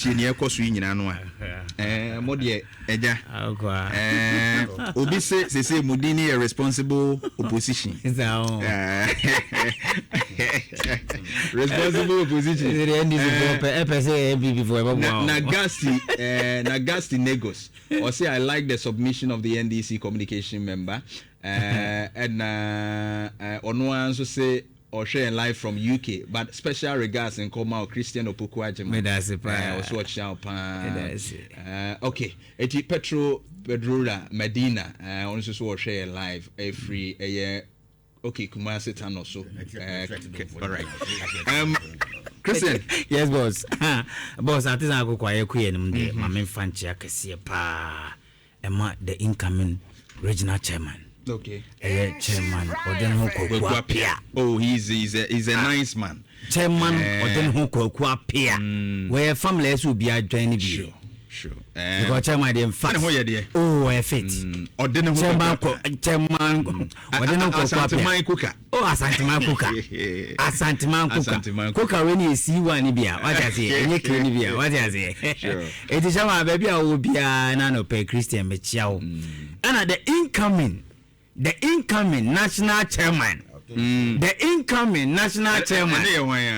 Wotietie nea ɛkɔ so yi nyinaa no a, mo deɛ agya, obi se sese mo din yɛ responsible opposition. Responsible opposition. Na Nagasti Negos ɔse, "I like the submission of the NDC communication member." Ɛna ɔno ara nso se ɔhwɛ yɛn live from UK, but special regards nkɔma o Christian Opoku Agyema. Medase paa. Ɔso ɔkyea wo paa. Okay, eti Petro Pedrola Medina, ɔno nso so ɔhwɛ yɛn live ɛfiri ɛyɛ okay Kumasi Tano so. All right, Christian. Yes, boss. Boss, ate sɛ akokɔ a yɛkɔ yɛn nim deɛ, maame nfa nkyea kɛseɛ paa ɛma the incoming regional chairman. Ɛyɛ Chairman Ɔde Ne Ho Kwaku Apia. Oh, he's a nice man. Chairman Ɔde Ne Ho Kwaku Apia. Wɔyɛ family ɛsɛ obi adwan ne bi. Because chairman deɛ, in fact. Ne ho yɛ deɛ. Oh, ɔyɛ fit. Ɔde Ne Ho. Chairman kɔ Chairman Ɔde Ne Ho Kwaku Apia. Asanteman Koka. Oh, Asanteman Koka. Asanteman Koka. Koka wei ni yɛ C1 ni bi a, wate aseɛ, ɛnyɛ K ni bi a, wate aseɛ. Eti chairman, baabi a wɔwɔ biara na nɔpɛ Christian bɛkyia wo. Ɛna the incoming national chairman. The incoming national chairman.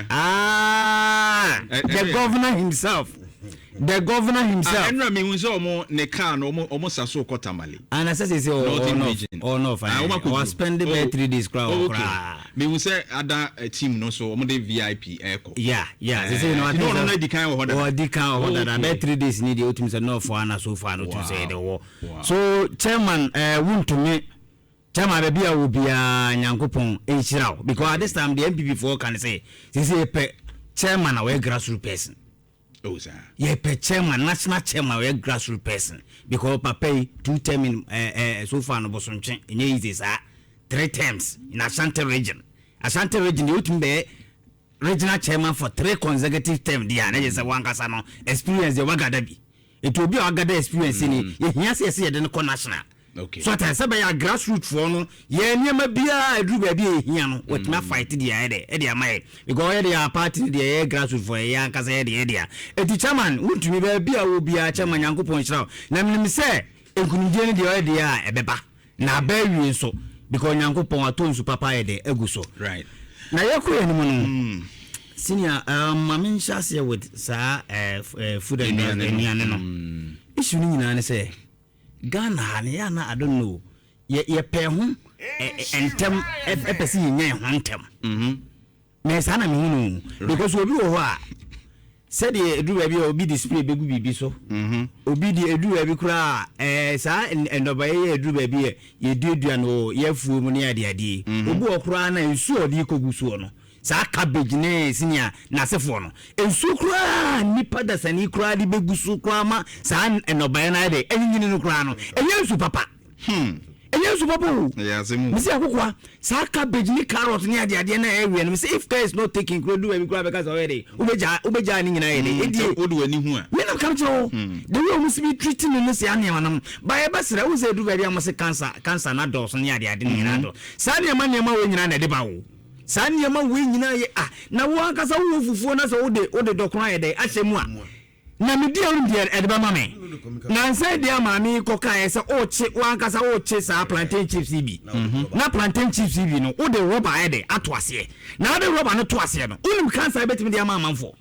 Ah, the governor himself. The governor himself. Ɛnura mi hun sɛ ɔmo ne car no ɔmo sa so kɔ Tamale. Ana sɛ Northern Region. Ɔ north. Ɔ spend bɛɛ 3 days kora wɔ kora. Mi hun sɛ ada team no so ɔmo de VIP ɛkɔ. Yeah, sɛ no. Ati no adi kan wɔ hɔ dada. Ɔdi kan wɔ hɔ dada bɛɛ 3 days ni deɛ, otum sɛ north ana so far no, otum sɛ yɛde wɔ. So chairman wuntumi chairman, baabi a wɔ biara, Nyankopɔn nhyira wo, because at this time the NPP foɔ kan sɛ sisi yɛpɛ chairman a wɔyɛ grassroots person. Oh, sir. Yɛpɛ chairman, national chairman wɔyɛ grassroots person, because papa yi two term in so far no, Bosontwe ɛnyɛ easy saa, three terms in Ashanti Region. Ashanti Region deɛ, wotumi bɛyɛ regional chairman for three consecutive term deɛ a, na yɛ sɛ wankasa no experience deɛ wagada bi. Etu obi a wagada experience ni yɛhia sɛ yɛsɛ yɛde no kɔ national. So ata sɛ bɛyɛ a grassroot foɔ no yɛ nneɛma biara aduru baabi a ɛhia no, wɔtumi afight deɛ ayɛ dɛ ɛde ama yɛ, because ɔyɛ deɛ a party no deɛ, yɛ grassroot foɔ yɛ ankasa yɛ deɛ yɛ deɛ. Eti chairman wontumi, baabi a wɔ biara, chairman, Nyankopɔn nhyira wo, na menim sɛ nkunimdie no deɛ, ɔyɛ deɛ a ɛbɛba na aba awie nso, because Nyankopɔn atɔ nsu papa yɛ dɛ agu so. Na yɛkɔ yɛn anim no, senior, maame nhyɛ aseɛ with saa food and nnuane no issue no nyinaa ne sɛ Ghana ha ne yɛ ana, I don't know, yɛpɛ ho ntɛm, ɛpɛ sɛ yɛnya yɛn ho ntɛm. Na saa na mehu no, because obi wɔ hɔ a, sɛdeɛ ɛduru baabi a obi de spray bɛgu biribi so, obi de ɛduru baabi koraa, saa nnɔbaeɛ yɛ ɛduru baabi yɛ yɛduadua no wɔ yɛafuo mu ne adeadeɛ, obi wɔ koraa na nsuo a ɔde kɔgu soɔ no, saa cabbage ne senior n'asefoɔ no, nsuo koraa nipa dasani koraa de bɛgu so koraa ma saa nnɔbaeɛ no ayɛ dɛ ɛnyinyini no koraa no, ɛnyɛ nsu papa. Ɛnyɛ nsu papa o. Mesi akokoa saa cabbage ne carrot ne adeadeɛ na ɛyɛ no, mesi if care is not taken kura du baabi koraa bɛka sɛ ɔyɛ de wobɛgya ne nyinaa yɛ de ɛdie. Wode w'ani hu a. Menam kam kyerɛ wo the way ɔmo si bi treat no no, saa nneɛma no ba yɛbɛsrɛ wo sɛ ɛduru baabi a mo se cancer na dɔɔso ne adeade no nyinaa dɔ saa nneɛma wei nyinaa na ɛde ba wo. Saa nneɛma wei nyinaa yɛ ah, na wo ankasa wowɔ fufuo na sɛ wode dɔkono ayɛ dɛ ahyɛ mu a, na medi a, wonim deɛ ɛde bɛma me. Nansa deɛ a maame yi kɔkaeɛ sɛ wokye wankasa wokye saa plantain chips yi bi, na plantain chips yi bi no, wode rɔba ayɛ dɛ ato aseɛ, na wode rɔba no to aseɛ no, wonim cancer bɛtumi de ama amanfoɔ?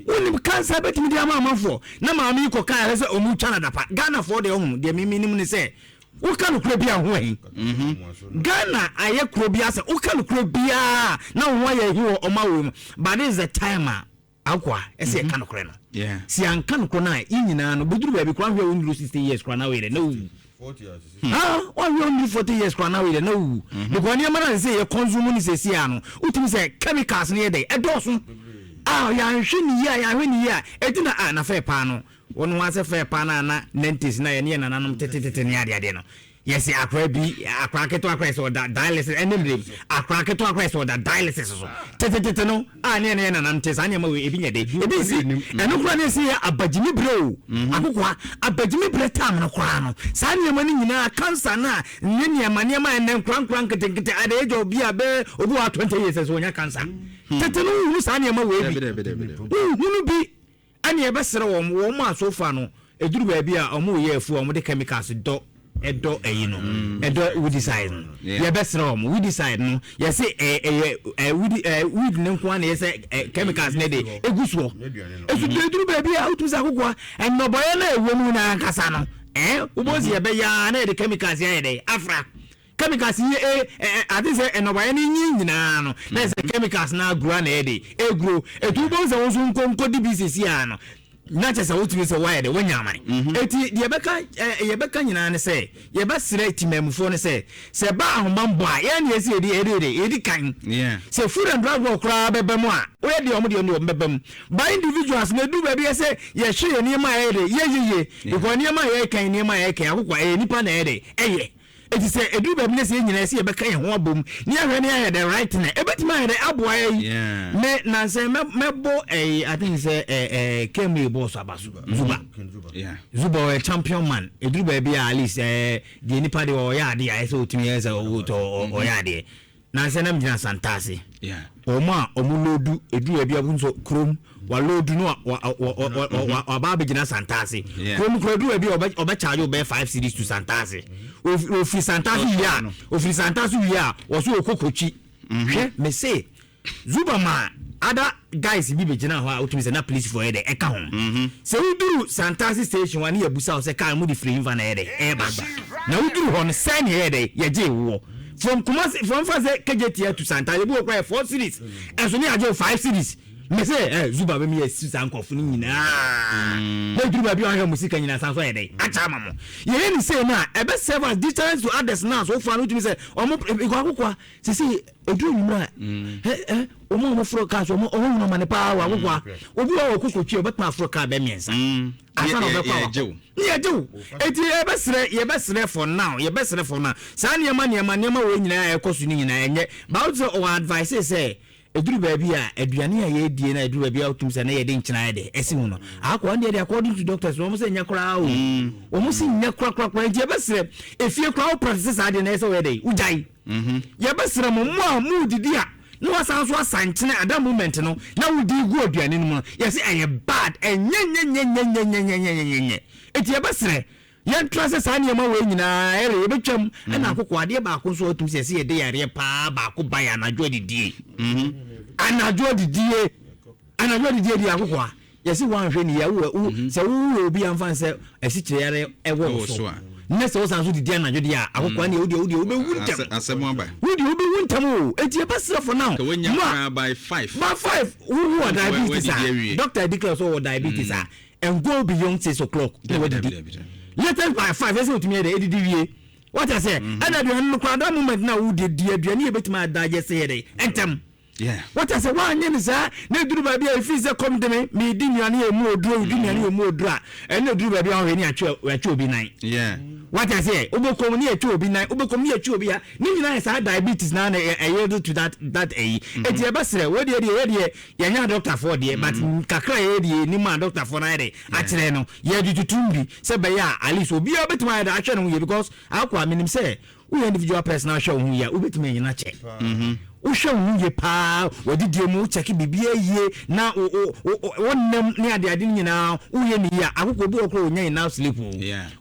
Wonim cancer bɛtumi de ama amanfoɔ? Na maame yi kɔkaeɛ sɛ ɔmu twa no adapa. Ghanafoɔ deɛ, ɔho deɛ memenim ne sɛ woka nokorɛ bi a, ho ahi. Ghana ayɛ kuro bi asɛ woka nokorɛ biaa na wo ho ayɛ ahi wɔ ɔma wei mu. But this is the time a akoa ɛsɛ yɛka nokorɛ no. Si anka nokorɛ no a, yɛ nyinaa no bɛduru baabi koraa, hwɛ, wonduru 60 years koraa na woyɛ dɛ na wowu. Wahwɛ, wonduru 40 years koraa na woyɛ dɛ na wowu, because nneɛma no a sɛ yɛ consume no sɛsi a no, wotumi sɛ chemicals no yɛ dɛ ɛdɔɔso a, yɛanhwɛ ne yie a, yɛanhwɛ ne yie a, ɛti na a na fɛ paa no wɔn ho asɛ fɛ paa no a na 90s na yɛne yɛ nananom tetetete ne adeadeɛ no, yɛsɛ akora bi, akora ketewa koraa sɛ ɔda dialysis. Ɛne mmerɛ mu akora ketewa koraa sɛ ɔda dialysis so tetetete no a, ne yɛ nananom te saa nneɛma wei ebi nyɛ de ebi nsi. Ɛno koraa ne ɛsɛ yɛ abagyimi berɛ o, akokoa abagyimi berɛ tam no koraa no, saa nneɛma no nyinaa, cancer no a ne nneɛma ɛnɛ nkora nketenkete at the age of bi a bɛɛ obi wɔ 20 years sɛ ɔnya cancer. Tete no, wohunu saa nneɛma wei bi, wohunu bi. Ɛne yɛbɛsrɛ wɔn a so far no ɛduru baabi a ɔmo yɛ afu a ɔmo de chemicals dɔ ɛdɔ ɛyi no, ɛdɔ weedicide no. Yɛbɛsrɛ wɔn, weedicide no yɛsɛ ɛyɛ ɛ weed weed ne nko ara na yɛsɛ chemicals ne de egu soɔ. Esu eduru baabi a wotumi sɛ akokoa nnɔbɔyɛ na ɛwɔ mu na ankasa no wobɔ si yɛbɛyɛ a na yɛde chemicals yɛ dɛ afra chemicals yi ɛ ɛ ade sɛ nnɔbɔyɛ no nyi nyinaa no na yɛ sɛ chemicals na aguro na yɛde eguro. Etu wobɔ sɛ wɔn nso nkonko di bi sisi a no na kyɛ sɛ wotumi sɛ wɔayɛ dɛ wɔnya amane. Eti deɛ yɛbɛka yɛbɛka nyinaa ne sɛ yɛbɛsrɛ timamufoɔ no sɛ ba ahobanbɔ a yɛn ne yɛsi yɛdi yɛdi yɛdi yɛdi kan sɛ Food and Drug Board koraa bɛba mu a, woyɛ deɛ ɔmo deɛ ɔmo bɛba mu ba individuals na edu baabi yɛ sɛ yɛhwɛ yɛn nneɛma a yɛyɛ de yɛyɛ yie, because nneɛma a yɛka, nneɛma a yɛka akokɔ ɛyɛ nipa na ɛyɛ de ɛyɛ. Eti sɛ edu baabi na sɛ yɛn nyinaa sɛ yɛbɛka yɛn ho abom ne yɛahwɛ ne yɛayɛ the right thing, ebɛtumi ayɛ dɛ aboa yɛ yi. Me nansɛ mɛbɔ ɛyi, I think sɛ ɛ ɛ kɛmu bɔɔso aba so Zuba. Zuba ɔyɛ champion man. Eduru baabi a at least deɛ nipa deɛ ɔyɛ adeɛ a ɛsɛ otumi yɛ sɛ ɔwɔ ɔyɛ adeɛ. Nansɛ nam gyina Santase, wɔn a wɔn load eduru baabi a nso kurom wa load no wa wa wa wa waba abɛgyina Santase kurom kura. Eduru baabi a ɔbɛ charge ɔbɛyɛ 5 cedis to Santase. Ofiri Santase wie a, ofiri Santase wie a, wɔso okɔ Kotwi. Hwɛ, mese Zuba ma other guys bi bɛgyina hɔ a wotumi sɛ na polisifoɔ yɛ dɛ ɛka ho sɛ woduru Santase station wa ne yɛbusa wo sɛ kaa mu de firi himfa na ɛyɛ dɛ ɛɛba na woduru hɔ no sɛn ne ɛyɛ dɛ yɛgye woɔ from Kumasi, from fa sɛ Kejetia to Santase, ebi wɔ kora yɛ 4 cedis, ɛso ne yɛagye wo 5 cedis. Mɛ sɛ Zuba bɛ mi yɛ si saa nkɔfo no nyinaa na eduru baabi a ɔhwɛ mo sika nyinaa san so ayɛ dɛ akyɛ ama mo. Yɛyɛ ne sei no a, ɛbɛ serve as deterrent to others. Na so fa no wotumi sɛ ɔmo ikɔ akokoa sisi eduru enyimire a ɛ ɛ ɔmo a ɔmo foro kaa so ɔmo hunu ɔmo ne paa wɔ akokoa. Obi wɔ ɔkɔ kotwi, ɔbɛtuma aforo kaa bɛ mmiɛnsa ansa na ɔbɛkɔ awakɔ ne yɛgye wo. Eti yɛbɛsrɛ, yɛbɛsrɛ for now, yɛbɛsrɛ for now, saa nneɛma wɔ nyinaa a ɛkɔ so ne nyinaa ɛnyɛ baawo sɛ ɔwɔ advice sɛ eduru baabi a aduane a yɛdie na eduru baabi a wotum sɛ na yɛde nkyena yɛ de ɛsi ho no akɔ ɔno deɛ de according to doctors, wɔn sɛ nyɛ koraa o, wɔn sɛ nyɛ korakora. Nti yɛbɛsrɛ, efie koraa wo practice saa deɛ na ɛsɛ wɔyɛ dɛ wogyae. Yɛbɛsrɛ mo a mo didi a na wasan so asa nkyene at that moment no na wodi gu aduane no mu no, yɛsɛ ɛyɛ bad, ɛnyɛ nyɛ nyɛ nyɛ nyɛ nyɛ nyɛ nyɛ nyɛ nyɛ. Eti yɛbɛsrɛ yɛntra sɛ saa nneɛma wei nyinaa ɛrɛ yɛbɛtwam. Ɛna akoko adeɛ baako nso a wɔtumi sɛ yɛsɛ yɛde yareɛ paa baako ba yɛ anadwo adidie. Anadwo adidie deɛ, akoko a yɛsɛ wɔanhwɛ ne yie wo wo sɛ wowɔ obi amfa sɛ asikyire yare ɛwɔ wo Ɛwɔ so so a. Ne sɛ wosan so didi anadwo deɛ a, akoko a neɛ wodeɛ wobɛwu ntɛm. Asɛm aba. Wodeɛ wobɛwu ntɛm o. Eti yɛbɛsrɛ for now ka wanya mo a koraa by 5 by 5 wowu wɔ diabetes wadidi a awie. Doctor declare sɛ ɔwɔ diabetes a and go beyond 6 o'clock na Dabi, wadidi. dabi, dabi, dabi. Latest by 5 ɛsɛ otumi yɛ dɛ edidi wie wata sɛ ɛna aduane no koraa, that moment na wodi di aduane yɛ bɛtumi adigest yɛ dɛ ntɛm. Wata sɛ woanyɛ ne saa na ɛduru baabi a ɛfiri sɛ kɔm de me meedi nnuane yɛ mu oduro, wodi nnuane yɛ mu oduro a, ɛno ɛduru baabi a wɔhwɛ ne yɛatwe obi nan. Wata sɛ wobɛkɔm ne yɛtwe obi nan, wobɛkɔm ne yɛtwe obi a ne nyinaa yɛ saa diabetes na na ɛyɛ do to that ɛyi. Eti yɛbɛsrɛ wo deɛ yɛ yɛnyɛ adɔktafoɔ deɛ, but kakra yɛ deɛ nim a dɔktafoɔ no ayɛ dɛ akyerɛ no, yɛde tutum bi sɛ bɛyɛ a at least obiara bɛtumi ayɛ dɛ ahwɛ ne ho yie, because akɔ a menim sɛ woyɛ individual person ahwɛ wo ho yie a, wobɛtumi anyina kyɛ. Wohwɛ wo ho yie paa, wadidie mu wokyɛke biribiara yie na wonam ne adeade no nyinaa woyɛ ne yie a, akokɔ obi wɔ korɔ ɔnya enough sleep o.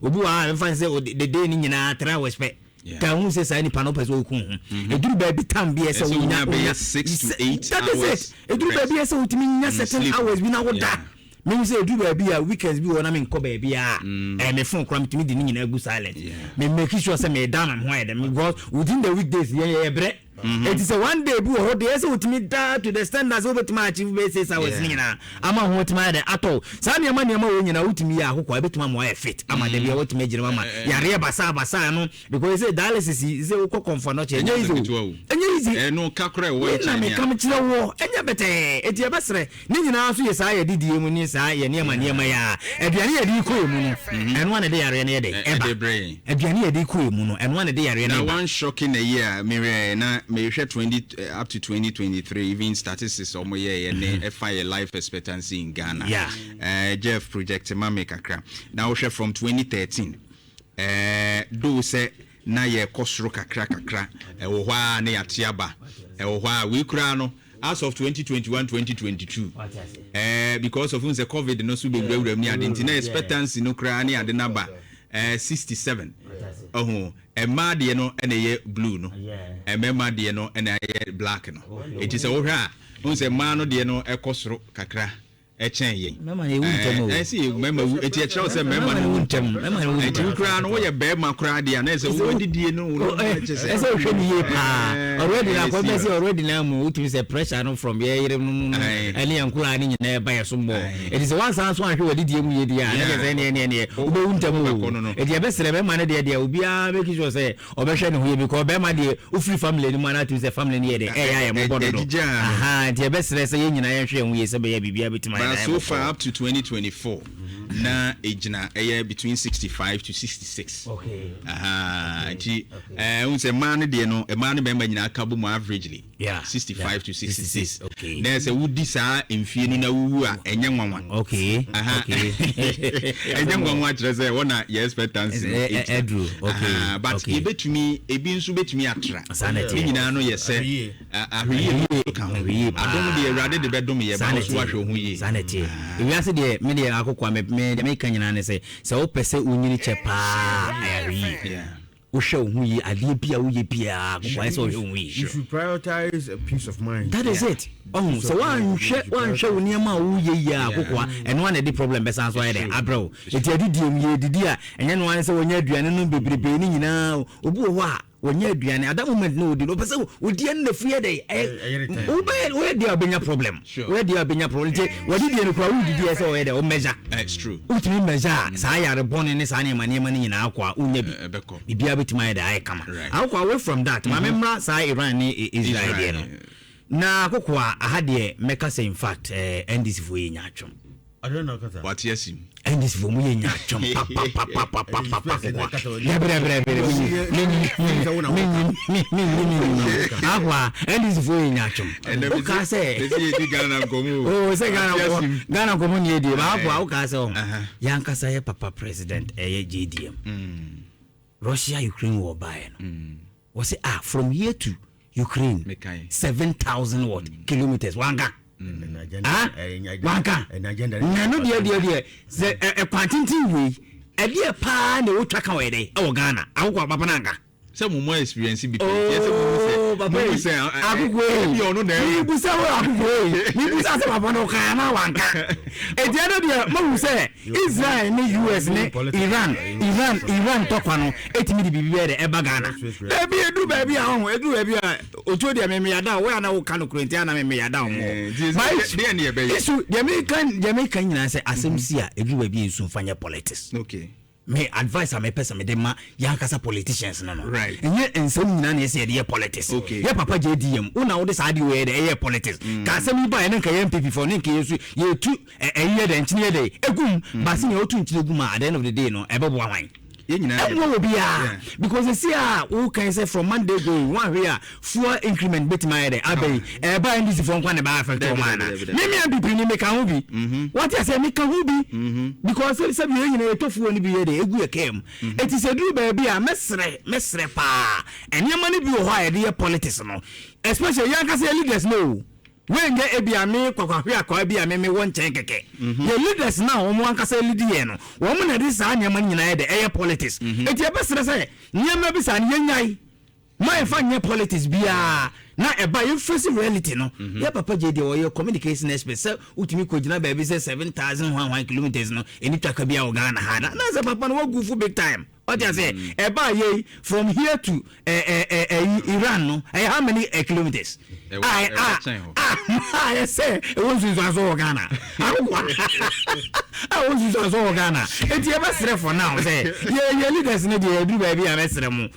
Obi wɔ ha a ɛmfa sɛ the day no nyinaa 3 hours pɛ ka hu sɛ saa nipa no wopɛ sɛ woku ho. Ɛduru baabi tam bi ɛsɛ Ɛsɛ wonya wonya bɛyɛ 6 to 8 That is hours it. Ɛduru rest. baabi ɛsɛ wotumi nya certain sleep. hours bi na woda. Mehu sɛ ɛduru baabi a weekends bi wɔ na menkɔ baabi a me phone koraa metumi de ne nyinaa gu silent. Me make sure sɛ meda na me ho ayɛ dɛ, because within the weekdays yɛn yɛ brɛ. Eti sɛ one day bi wɔ hɔ deɛ ɛsɛ wotumi da to the standard sɛ wobɛtumi achieve bɛyɛ 6 hours ne nyinaa ama ho tumi ayɛ dɛ atɔ saa nneɛma wɔ nyinaa wotumi yɛ akokɔ a, ɛbɛtumi ama wayɛ fit ama da bi a wotumi agyina mu ama yareɛ basaa basaa no, because sɛ dialysis yi sɛ wokɔ Kɔmfɔ Anɔkye, ɛnyɛ easy o. Ketewa o. Ɛnyɛ easy. Ɛno kakra ɛwɔ na nkyɛn meka a kyerɛ wɔ ɛnyɛ bɛtɛɛ. Eti yɛbɛsrɛ ne nyinaa nso yɛ saa yɛdidie mu ne saa yɛ nneɛma yɛ a aduane yɛde kɔ yɛ mu no, ɛno a na ɛde yareɛ no yɛ dɛ ɛba. Ɛde brɛ yɛn. Aduane yɛde kɔ yɛ mu no, ɛno a na ɛde yareɛ no na ɛba. One shocking a year mehwɛ na mehwɛ 20 up to 2023 even statistics ɔmo yɛɛyɛ ne ɛfa yɛ life expectancy in Ghana. Jeff, project ma me kakra na wohwɛ from 2013 though sɛ na yɛkɔ soro kakra kakra, ɛwɔ hɔ a na yɛate aba, ɛwɔ hɔ a wei koraa no. As of 2021, 2022, because of sɛ COVID no so bɛwurawura mu ne ade nti na expectancy no koraa ne ade no aba 67. Ɔho mmaa deɛ no ɛna ɛyɛ blue no, mmarima deɛ no ɛna ɛyɛ black no. Eti sɛ wohwɛ a, wohu sɛ mmaa no deɛ no ɛkɔ soro kakra ɛkyɛn yɛn. Mmarima no ewu ntɛm o. Ɛsɛ mmarima wu, eti ɛkyerɛw sɛ mmarima no wu ntɛm. Mmarima no wu ntɛm. Eti koraa no, woyɛ barima koraa deɛ a, na ɛsɛ wo adidie no wo kyɛ sɛ ɛsɛ wohwɛ ne yie paa. Already na akɔ bɛ sɛ already na mu wotumi sɛ pressure no from yɛ yere no mu no ɛne yɛn nkoraa ne nyinaa ɛba yɛ so mmɔ. Eti sɛ wansan so anhwɛ w'adidie mu yie deɛ a, na kyerɛ sɛ ɛneɛ ɛneɛ ɛneɛ wobɛwu ntɛm o. Eti ɛbɛsrɛ bɛrima no deɛ obiara make sure sɛ ɔbɛhwɛ ne ho yie, because bɛrima deɛ, wofiri family no mu a, na atumi sɛ family no yɛ dɛ ɛyɛ ayɛ mɔbɔ dodo. Ahaa, nti ɛbɛsrɛ sɛ yɛn nyinaa yɛnhwɛ yɛn ho yie sɛ bɛyɛ biribiara bɛtumi ayɛ But dɛ ayɛ so far bɔkɔɔ. up to 2024 na egyina ɛyɛ between 65 to 66. Aha, nti ɛɛ n sɛ mmaa no deɛ no, mmaa no bɛrima nyinaa ka bɔ mu averagely 65 to 66. Na sɛ wodi saa mfie no na wuwu a, ɛnyɛ nwanwa. Aha. Ɛnyɛ nwanwa kyerɛ sɛ wɔn na yɛ expectancy no egyina. Ɛduru. Aha, but yɛbɛtumi, ebi nso bɛtumi atra. Saa na Ne ɛteɛ. nyinaa no yɛ sɛ ahwɛyie no ka ho. Ahwɛyie paa. Adom deɛ, Awurade de bɛdom yɛ Saa ba na wo so ɛteɛ. wahwɛ wo ho yie. Saa na ɛteɛ. Ewiase deɛ, me deɛ akoko a me deɛ meka nyinaa ne sɛ sɛ wopɛ sɛ wonyini kyɛ paa, ɛyɛ ahwɛyie. Wohwɛ wo ho yie, adeɛ bi a woyɛ biara, akoko ayɛ sɛ wohwɛ wo ho yie. You should prioritize a peace of mind. That is it. Ɔho sɛ woanhwɛ wo nneɛma a woyɛ yie a, akoko a ɛno ana ɛde problem bɛsan so ayɛ dɛ abrɛ wo. Eti adidie mu, yɛdidi a, ɛnyɛ no ara ne sɛ wɔnyɛ aduane no bebrebe ne nyinaa. Obi wɔ hɔ a wɔnyɛ aduane at that moment na ɔdi no, ɔpɛ sɛ ɔdi ɛno na fu yɛ dɛ Ɛyɛ wobɛyɛ, woyɛ deɛ a wobɛnya problem. Woyɛ deɛ a wobɛnya problem. Nti wɔdidie no koraa, wodidi ɛ sɛ ɔyɛ dɛ ɔmmɛgya. It's true. Wotumi mmɛgya a, saa yare bɔne ne saa nneɛma nneɛma no nyinaa kɔ a, wonya bi. Ɛbɛkɔ. Biribiara bɛtumi ayɛ dɛ ayɛ kama. Akoko, away from that, maame, mmra saa Iran ne Israel deɛ no na akoko a aha deɛ mɛka sɛ in fact NDC foɔ yɛ nya atwom. Wate asim. NDC foɔ mu yɛ nya atwom papapapapapapa. Dɛbrɛbrɛbrɛ, akwa NDC foɔ yɛ nya atwom. Wokaa sɛ yɛdi Ghana nkɔmmɔ o. Oh, sɛ Ghana Wate nkɔmmɔ asim. Ghana nkɔmmɔ nie die ba. Akwa, wokaa sɛ ɔho yɛankasa yɛ papa president ɛyɛ JDM, Russia Ukraine war baeɛ no, wɔsɛ ah, from here to Ukraine Mekae. 7,000 what kilometers, wanka ah, wanka na no deɛ sɛ ɛkwan tenten wei ɛdeɛ paa na ɛwɔ twa ka wɔ yɛ dɛ ɛwɔ Ghana, akokɔ papa no anka. Sɛ mo mo experience bi pɛ nti ɛsɛ mo mu sɛ Oh, papa mo mu yi sɛ akoko yi ebi ɔno na ɛwu. Mibusa wo, akoko yi, mibusa sɛ papa no kan na wanka eti ɛno deɛ mahu sɛ Israel ne US ne Iran tɔkwa no etimi de biribi bɛyɛ dɛ ɛba Ghana. Baabi edu, baabi a ɔho edu, baabi a otuo deɛ mɛmɛ yada wo a na woka no kuro nti ana mɛmɛ yada wo Eh, nti mo. deɛ ne yɛbɛyɛ? Isu deɛ meka nyinaa sɛ asɛm si a, edu baabi a nsu nfa nyɛ politics. Me advice a mepɛ sɛ mede ma yɛankasa politicians no, ɛnyɛ nsɛm nyinaa na ɛsɛ yɛde yɛ politics. Yɛ papa JDM, wo na wode saa adeɛ wei yɛ dɛ ɛyɛ politics ka asɛm yi baeɛ ne nka yɛ NPP foɔ ne nka yɛ so yɛtu ɛyi yɛ dɛ nkyene yɛ dɛ ɛgum baase nea wotu nkyene gum a, at the end of the day no, ɛbɛboa hwan? Yɛn nyinaa yɛ ɛmmoa wɔ biara because esi a wokan sɛ from Monday going, woahwɛ a fuel increment bɛtumi ayɛ dɛ aba yi, ɛba NDC foɔ nkwa ne ba affect Dabi, wɔn ana? dabi, dabi. Me NPP ni, meka ho bi. Wate asɛ meka ho bi because sɛbi yɛn nyinaa yɛtɔ fuel no bi yɛ dɛ egu yɛ kaa mu. Eti sɛ duru baabi a, mɛsrɛ paa, nneɛma no bi wɔ hɔ a yɛde yɛ politics no, especially yɛn ankasa yɛ leaders no o. Wɔnyɛ ebi a me kwakwahwe akwa bi a me wɔ nkyɛn kɛkɛ. Yɛ leaders na wɔn ankasa lead yɛn no, wɔn na de saa nneɛma no nyinaa yɛ dɛ ɛyɛ politics. Eti ɛbɛsrɛ sɛ nneɛma bi saa no, yɛnyae ma yɛfa nyɛ politics biara na ɛba yɛn face reality no. Yɛ papa gye deɛ ɔyɛ communication expert sɛ wotumi kɔgyina baabi sɛ 7,000 hwan kilometers no ɛni twaka bi a wɔ Ghana ha na sɛ papa no wagu fo big time. Ɔte ase, ɛba yei from here to ɛ Iran no, ɛyɛ how many kilometers? Ɛwɔ- A ɛwɔ a kyɛn hɔ. A ayɛ sɛ ɛwɔ nsunsuanso wɔ Ghana, akokɔ a ɛwɔ nsunsuanso wɔ Ghana. Eti yɛbɛsrɛ for now sɛ yɛ leaders no deɛ, yɛduru baabi a bɛsrɛ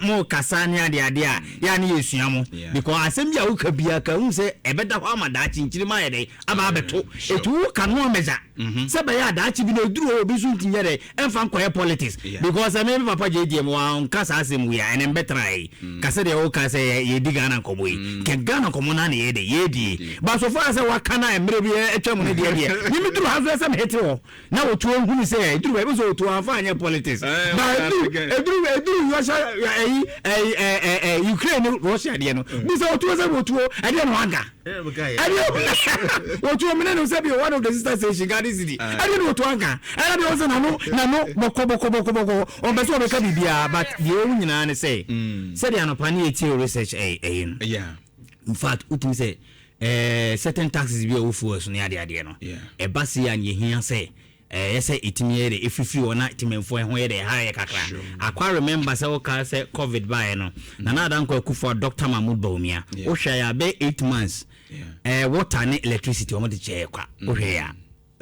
mo kasa ne ade ade a yɛ a ne yɛsua mo because asɛm bi a woka bia ka hu sɛ ɛbɛda hɔ ama daakye nkyiri ma ayɛ dɛ aba abɛto. Etu woka no amɛgya sɛ bɛyɛ a daakye bi na ɛduru hɔ, obi nso ntumi yɛ dɛ ɛmfa nkɔyɛ politics because ɛme me papa gye deɛ wanka saa asɛm wei a, ɛne mbɛtena yi kasa deɛ woka sɛ yɛdi Ghana nkɔmmɔ yi kɛ Ghana nkɔmmɔ no na yɛde yɛdie, but so far sɛ waka no a mmerɛ bi atwa mu no deɛ memeduru ha so sɛ mehete hɔ na wɔtuo hunu sɛ ɛduru baabi sɛ wɔtuo amfa anyɛ politics. But ɛduru Russia, ɛyi ɛyi ɛ ɛ Ukraine ne Russia deɛ no bi sɛ wɔtuo sɛ wɔtuo ɛdeɛ no wanka. Ɛdeɛ wɔtu omine no sɛ bi one of the sister station Garden City. Ɛdeɛ na wɔtu anka. Ɛna deɛ ɔsɛ nano nano bɔkɔ bɔkɔ bɔkɔ bɔkɔ ɔmpɛ sɛ ɔbɛka biribiara, but deɛ ɛwɔ nyinaa ne sɛ sɛdeɛ anɔpa ne yɛtie research ɛyi no. In fact, wotumi sɛ certain taxes bi a ɛwɔ fuel so ne adeadeɛ no, ɛba se a ne yɛhia sɛ ɛyɛ sɛ ɛtumi yɛ dɛ ɛfifiri hɔ na tìmɛnfoɔ ɛho yɛ dɛ ɛha yɛ kakra. Akwa remember sɛ woka sɛ COVID baeɛ no, Nana Adankwa Akufo, Dr Mahmood Bawumia, wohwɛ yɛ abɛ 8 months, water ne electricity wɔn de kyɛɛ kwa. Wohwɛ yɛ a,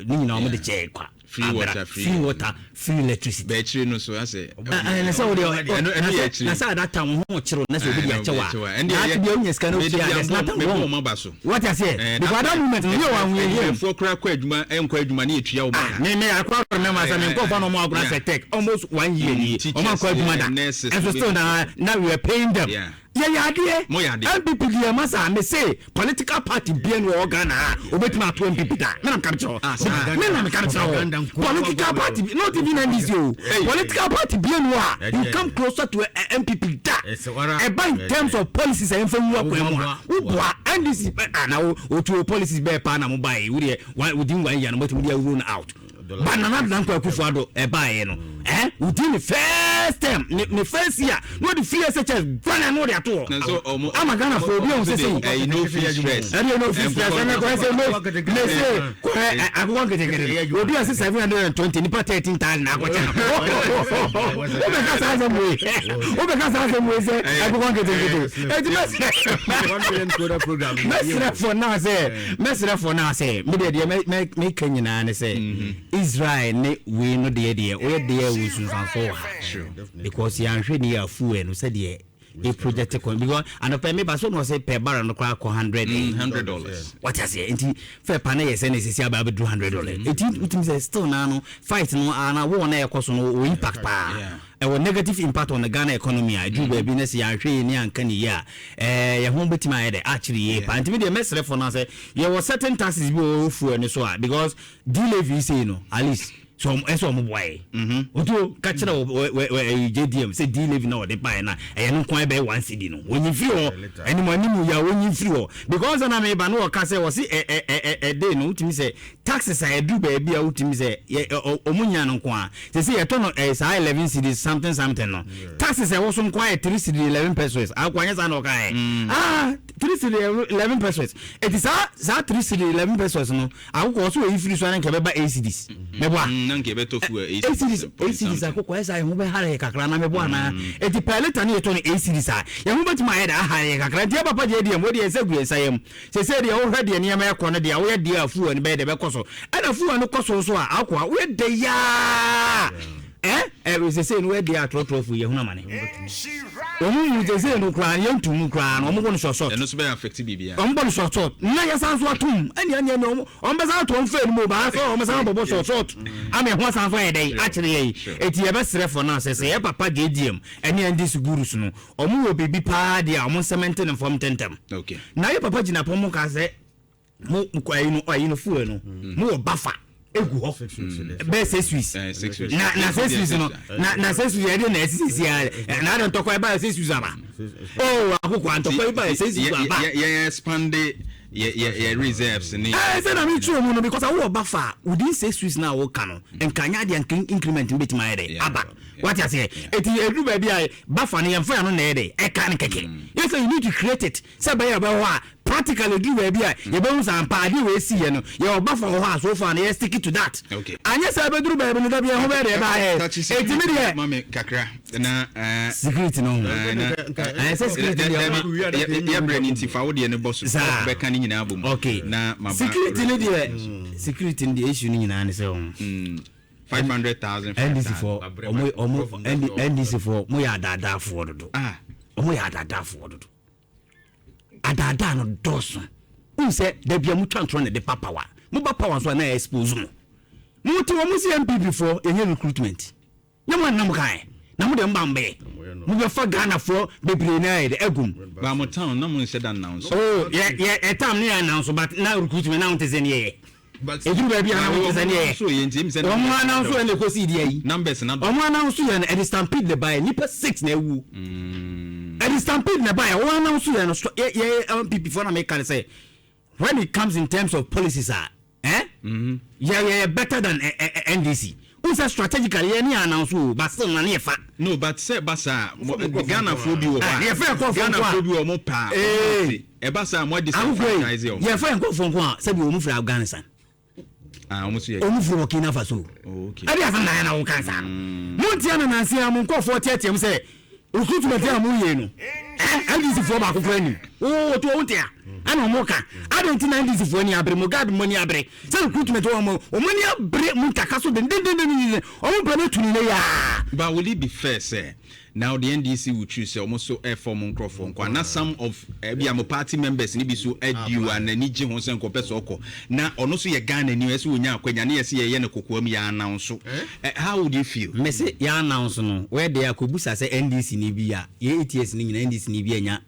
ne nyinaa wɔn de kyɛɛ kwa. Free water, free, free water, free electricity. Bɛɛkyire no so asɛ. Ɛnɛ sɛ wode ɛno yɛ akyire. Na sɛ at that time wo ho kyerɛw na sɛ obi de akyɛw a, na ate bia wonya sika na wotua, there's nothing wrong. Mebɔ ɔma so. What I say, because at that moment no yɛ wɔ ahoyɛhia mu. Adwumayɛfoɔ koraa kɔ adwuma, ɛnkɔ adwuma ne yɛtua wo maka. Me akɔ remember sɛ me nkɔfoɔ na ɔmo agorɔ sɛ tech almost one year nie, ɔmo akɔ adwuma da, ɛnso still na we were paying them. Yɛyɛ adeɛ. NPP deɛ, masa, me se political party bia ni wɔ Ghana a obetumi ato NPP da. Me na meka kyerɛ, me na meka kyerɛ wɔ political party, not even NDC o, political party bia ni wɔ a you come closer to NPP da. Ɛba in terms of policies a yɛnfa nwu akwan mu a, woboa NDC na o policies bɛɛ paa na mo ba yi wo deɛ, within one year no mo ti mo de roll out. But Nana Dankwa Akufo-Addo ɛbaeɛ no, within the first term, ne first year na ɔde free SHS Ghana na ɔde ato hɔ ama Ghana fo obi a ɔsɛ sɛ ɛyi no fee stress. Ɛdeɛ no fee stress, ɛnɛ kɔɛ sɛ no ne se kɔɛ akokɔ nketenkete obi a sɛ 720 nipa 13,000 akɔkyɛ, wobɛka saa asɛm wei, wobɛka saa asɛm wei sɛ akokɔ nketenkete. Eti mɛsrɛ for now sɛ, mɛsrɛ for now sɛ medeɛ deɛ meka nyinaa ne sɛ Israel ne wei no deɛ woyɛ deɛ wɔ nsunsuansoɔ wɔ ha, because yɛanhwɛ ne yɛ afuɛ no sɛdeɛ ɛ project kɔ, because anɔpɛ meba so na ɔsɛ pɛ barrel no koraa kɔ 100. $100. Wate aseɛ? Nti fɛ pa no yɛ sɛ ne sɛsi aba abɛduru $100. Nti wotumi sɛ still naa no fight no ana wɔn na ɛkɔ so no wɔ impact paa, ɛwɔ negative impact on the Ghana economy a ɛduru baabi na sɛ yɛanhwɛ yie ne anka ne yie a, yɛn ho bɛtumi ayɛ dɛ akyere yie paa. Nti mi deɛ mɛsrɛ fo no sɛ yɛwɔ certain taxes bi wɔ fuel no so a, because D-levy sei no, at least so ɔmo ɛsɛ ɔmo boa yɛ otu ka kyerɛ wɔ wɔ wɔ JDM sɛ D-levy na ɔde baeɛ na ɛyɛ no nko ɛbɛyɛ 1 cedi no, wɔnyi firi hɔ ɛnimu anim yɛ a, wɔnyi firi hɔ, because ɛna mi ba no wɔka sɛ wɔsi ɛ ɛ ɛ ɛde no wotumi sɛ taxes a ɛduru baabi a wotumi sɛ yɛ ɛ ɔmo nya no nko a sɛ yɛtɔ no saa 11 cedis something something no, taxes ɛwɔ so nko ayɛ 3 cedi 11 pesewas. Akɔ anyɛ saa na ɔka yɛ 3 cedi 11 pesewas. Eti saa 3 cedi 11 pesewas no, akokɔ ɔso oyi firi so ana nka ɛbɛba 8 cedis, mɛboa? Na nka ɛbɛtɔ fuel 8 cedis, 8 cedis. Akokɔ ɛsɛ yɛn ho bɛhare yɛ kakra na mɛboa anaa? Eti per litre ne yɛtɔ no 8 cedis a, yɛn ho bɛtumi ayɛ dɛ ahare yɛ kakra. Nti ɛba pa gye deɛ mo deɛ ɛsɛ gu yɛn nsa yam sese deɛ wohwɛ deɛ nneɛma ɛkɔ no deɛ woyɛ deɛ a fuel no bɛyɛ deɛ bɛkɔ so, ɛna fuel no kɔ so nso a, akɔ a woyɛ dɛ yaa ɛ ɛ sese no woyɛ deɛ atorɔtorɔ fu yɛ hunu amane wɔn mu sese no koraa yɛn tu mu koraa no wɔn bɔ no short short. Ɛno nso bɛyɛ affect biribiara. Wɔn bɔ no short short na yɛsan so atum ɛni ɛni ɛni wɔn bɛsan ato wɔn fɛn mu baa so wɔn bɛsan bɔbɔ short short ama ɛho asan so ayɛ dɛ akyerɛ yɛ yi. Eti yɛbɛsrɛ fɔ naa sɛ yɛ papa JDM ɛne NDC gurus no, wɔn wɔ biribi paa deɛ a wɔn nsɛmɛnte ne fam ntɛntɛm. Na yɛ papa gyina pɔn mo ka sɛ mo ayi no fuel no mo wɔ buffer egu hɔ bɛɛ 6 weeks. 6 weeks. Na 6 weeks no, na 6 weeks yɛde na ɛsi sisi a na adi ntɔkwa ɛba yɛ 6 weeks aba o, akoko ntɔkwa ɛba yɛ 6 weeks aba. Yɛ expand yɛ reserves ne. Sɛ na mi tún mu no, because awo buffer within 6 weeks na awo ka no nkanya deɛ nka increment n bɛtumi ayɛ dɛ aba. Wate aseɛ? Eti edu baabi a buffer no yɛn fa no na yɛ dɛ ɛka no kɛkɛ yɛ sɛ you need to create it sɛ bɛyɛ bɛwɔ hɔ a, practically edu baabi a yɛbɛhu sɛ ampa adeɛ wɔ esi yɛ no yɛwɔ buffer wɔ hɔ a, so far no yɛ stick to that. Anyɛ sɛ ɛbɛduru baabi no dabi ɛho bɛyɛ deɛ ɛbaa yɛ. Eti mi deɛ Mami kakra na security no ho ɛyɛ sɛ security deɛ yɛbrɛ ne nti fa wo deɛ no bɔ so. Saa. Bɛka ne nyinaa bɔ mu. Na maba. Security ne deɛ issue no nyinaa ne sɛ ɔho 500,000. NDC foɔ, ɔmo NDC foɔ mo yɛ adaadaafoɔ dodo. Ah. Ɔmo yɛ adaadaafoɔ dodo, adaadaa no dɔɔso n sɛ dabi a motwa ntorɔ na de ba power, mo ba power nso a na expose mo. Mo te wɔn si NPP foɔ yɛnyɛ recruitment nyɛ mo anam kan na mo de mba mbɛyɛ mo bɛfa Ghana foɔ bebree na yɛ de agum. Ba mo town na mo nhyɛ da nnan so. Oh, yɛ tam ne yɛ anam so, but na recruitment na wɔn te sɛ ne yɛ eduru baabi a na wɔn te sɛ ne yɛ so yɛ nti sɛ wɔn anan so ɛna ekosi di ayi. Numbers na wɔn anan so yɛ no, ɛde stampede ne ba yɛ nipa six na ewu. Ɛde stampede ne ba yɛ wɔn anan so yɛ no so yɛ NPP foɔ na meka ne sɛ. When it comes in terms of policies a, yɛ better than NDC. N sɛ strategically yɛ ne yɛ announce o, but still na ne yɛ fa. No, but sɛ ba saa, Ghanafoɔ bi wɔ Ah, hɔ yɛfɛ a, nkurɔfoɔ nko a. Ghanafoɔ bi wɔ mo paa. Ɛba saa, mo Akoko yi, disenfranchise wɔn. yɛfɛ nkurɔfoɔ nko a, sɛbi, wɔn firi Afghanistan. Ah, wɔn nso yɛ. Wɔn firi Burkina Faso. Oh, okay. Ɛde asɛm na yɛn na wɔka nsa no mo ntia na nansi a mo nkɔfoɔ teatea mu sɛ recruitment a mo yie no, NDC foɔ baako kora nim wo to wɔn tia ɛna wɔn ka adi nti na NDC foɔ ani abere mo guard mo ani abere sɛ recruitment wɔn ani abere mo ntaka so dendendendenden, wɔn mpɛ no tu ne ne yaa. But will it be fair sɛ now the NDC will choose sɛ ɔmo so ɛfɔ ɔmo nkurɔfoɔ nko ana some of ɛbi a mo party members ni bi so adi o a n'ani gye ho sɛ nkɔpɛ sɛ ɔkɔ na ɔno so yɛ Ghana ni, ɛsɛ wonya akwanya ne yɛsɛ yɛyɛ no kokoa mu yɛ announce so, how would you feel? Mese yɛ announce no, wɔyɛ de akɔbusa sɛ NDC ni bi a yɛ 8 years ni nyina NDC ni bi anya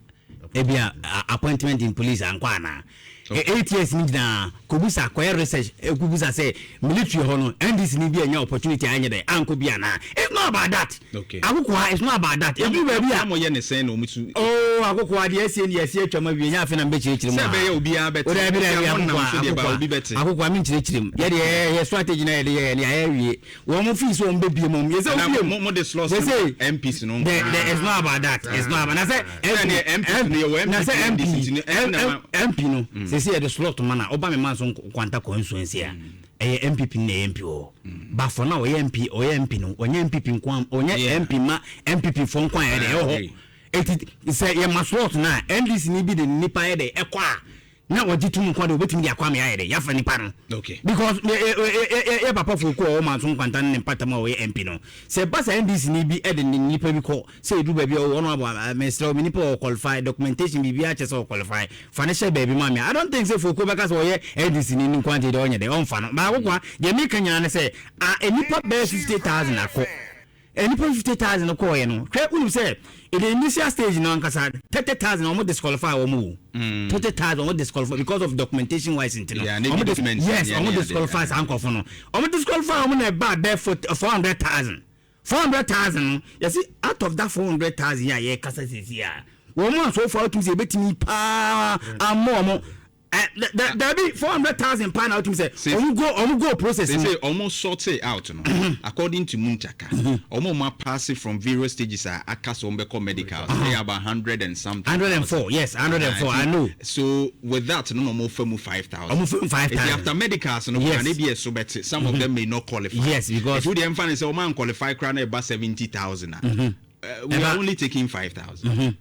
ebi a appointment in police ankɔ anaa? 8 years ni nyinaa kɔbusa, kɔyɛ research, kɔbusa sɛ military hɔ no, NDC ni bi anya opportunity a ɛnyɛ dɛ ankɔ bi anaa? It's not about that. Akokoa, it's not about that. Ebi baabi a na mo yɛ ne sɛn na ɔmo tu? Oh, akokoa deɛ, esie ni esie atwa ma wie nya afei na mbɛkyerɛkyerɛ mu. Sɛ ɛbɛyɛ obiara bɛte. O dabi dabi. Obiara mo nam Akokoa so deɛ ba akokoa obi bɛte. Akokoa, mi nkyerɛkyerɛ mu. Yɛde yɛ strategy na yɛde yɛ ne ayɛ wie. Wɔn mo fi so wɔn bɛ bie mu yɛ sɛ Na obie mu. mo de slots Yɛ no sɛ MPs no. The it's not about that, it's not about na sɛ Sɛ MPs no yɛwɔ na sɛ MP MP nti no, ɛnti na MP no sɛ yɛde slot ma na ɔba mi ma nso Nkwanta constituency a ɛyɛ NPP na ɛyɛ MP wɔ hɔ, but for now ɔyɛ MP, ɔyɛ MP no, ɔnyɛ NPP nko a, ɔnyɛ MP ma NPP fo nko a yɛde ɛwɔ hɔ. Eti sɛ yɛ ma slot na NDC ni bi de nipa yɛ de ɛkɔ a na ɔgye tum nko a de obetumi de akɔ ama yɛ de yafa nipa no. Because yɛ papa fo kɔ ɔwɔ Manso Nkwanta ne ne mpatam a ɔyɛ MP no, sɛ ba sɛ NDC ni bi ɛde ne nipa bi kɔ sɛ edu baabi a ɔwɔ ɔno abɔ mesrɛ mi nipa wɔ qualify, documentation biribi akyɛ sɛ ɔqualify, fa ne hyɛ baabi ma mi. I don't think sɛ Foko bɛka sɛ ɔyɛ NDC ni ne nkwante deɛ ɔnyɛ deɛ ɔnfa no baako kwa. Deɛ meka nyinaa ne sɛ a nipa bɛyɛ 50,000 akɔ. Nipa 50,000 kɔɔyɛ no, hwɛ, wonim sɛ in the initial stage no ankasa 30,000 wɔn disqualify wɔn o. 30,000 wɔn disqualify because of documentation wise nti no. Yeah, ne bi wɔn documents yes ne wɔn ade. Disqualify saa nkɔfo no, wɔn disqualify wɔn na ɛba bɛɛ 400,000. 400,000 no, yɛsi out of that 400,000 a yɛkasa sisi a wɔn a so far wotum sɛ ebetumi paa ama wɔn ɛ dabi, 400,000 paa na wotum sɛ wɔn go process They mu. say almost sorted out no. According to Muntaka, almost ma pass it from various stages a aka so ɔmo medical. They about hundred and something. 104, yes, 104, I know. So with that no more for 5,000. Ɔmo fam 5,000. After medicals no, and maybe so better. Some of them may not qualify. Yes, because- if we the say man qualify crown about 70,000. We are only taking 5,000.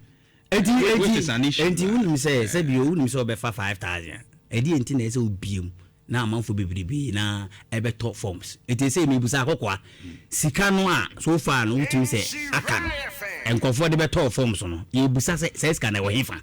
Eti Which is an issue. Eti wunim sɛ sɛbi o, wunim sɛ ɔbɛfa 5,000, ɛdi enti na ɛsɛ obiem na amanfo bebrebe na ɛbɛtɔ forms. Eti sɛ mebusa akɔkɔa sika no a so far no wotumi sɛ aka no nkɔfoɔ de bɛtɔ forms no, yɛbusa sɛ sɛ sika na ɛwɔ hefa,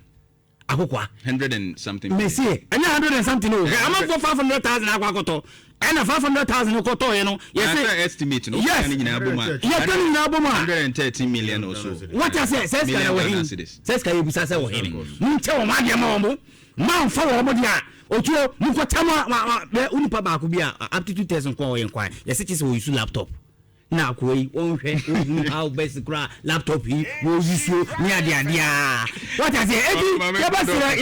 akɔkɔa? Hundred and something. Mesi ɛnyɛ hundred and something o. Amanfo 500,000 akɔ akɔtɔ, ɛna 500,000 kɔtɔ yɛ no Yɛsɛ yɛsɛ estimate no. Yes. Ne nyinaa bɔ mu a. Yɛtɔ ne nyinaa bɔ mu a. 113 million or so. Wata sɛ sika na Million wɔ Ghana hin cedis. sɛ sika yɛ busa sɛ wɔ hin, mo nkyɛ wɔn adeɛ ma wɔn, mo manfa wɔn mo deɛ a otuo mo nkɔ tam a ma ma bɛ onipa baako bi a aptitude test nkɔ ɔyɛ nkwan, yɛsɛ kye sɛ wɔyi su laptop na akoa yi wɔnhwɛ wɔhunu how best kora laptop yi wɔyi suo ne adeadeɛ a wata sɛ eti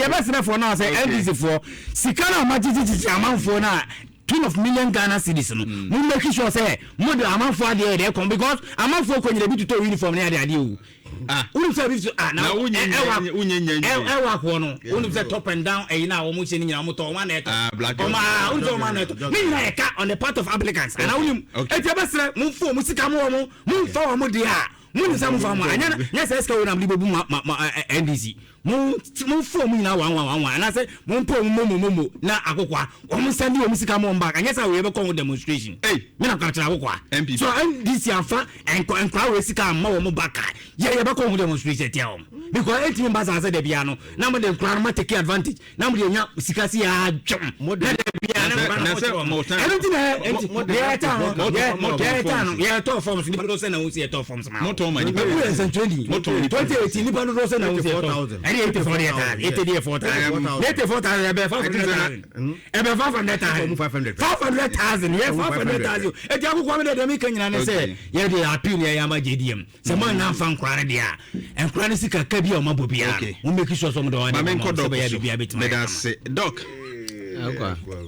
yɛbɛsrɛ foɔ no a sɛ NDC foɔ sika no a ɔma gyegye amanfoɔ no a two of million Ghana cedis no, mo make sure sɛ mo de amanfoɔ adeɛ yɛ deɛ kɔn, because amanfoɔ kɔ nyina bi tutɔ uniform ne adeadeɛ o. Ah. Wonim sɛ bi so ah na Na wonye ɛwɔ akoɔ no, wonim sɛ top and down ɛyi na wɔn hyɛ ne nyinaa wɔn tɔ wɔn ana ɛtɔ. Ah, black. Wɔn ah, wonim sɛ wɔn ana ɛtɔ ne nyinaa yɛ ka on the part of applicants ana wonim? Eti ɛbɛsrɛ mo nfo mo sika mo wɔ mo mo nfa wɔn deɛ a mo nim sɛ mo nfa wɔn anyɛ nyɛ sɛ sika wo nam de bɛbu ma NDC mo nfo wɔn nyinaa one one one one anaasɛ mo mpɔ wɔn momo momo na akokoa wɔn nsa di wɔn sika mo wɔn back, anyɛ sɛ wɔyɛ bɛkɔ wɔn demonstration. Hey. Mi na kɔkyerɛ akokoa. NPP. So NDC afa nkwa wɔ sika ama wɔn back a yɛ bɛkɔ wɔn demonstration tia wɔn, because etimi ba saa sɛ dɛbi ano na mo de nkwa no ma take advantage na mo de nya sika si adwom na dɛbi ano na Na mo sɛ kyerɛ wɔn ɛno ti na ɛnti yɛ ta no yɛ ta no yɛ tɔ forms nipa dodoɔ sɛ na wɔn si yɛ tɔ forms ma. Mo tɔn ma nipa. Ewu yɛ nsɛntwerɛni. Mo tɔn nipa. 2018 nipa dodoɔ sɛ na wɔn si yɛ tɔ 84,000. ɛne 84 yɛ thousand, 80 yɛ 4,000, 84,000 ɛbɛ 500,000, ɛbɛ 500,000. 500. 500,000 yɛ 500,000. Eti akoko mi de deɛ mi ka nyina ne sɛ yɛ de appeal yɛ yɛ ama JDM sɛ mo anya nfa nkora ne deɛ a nkora ne sika ka bi a ɔma bɔ biara no, mo make sure sɛ ɔmo de ɔmo Maame de nkɔ ɔmo sɛ Doc bɛyɛ so. biribi a bɛtumi ayɛ Meda kama. ase. Doc. Akwa.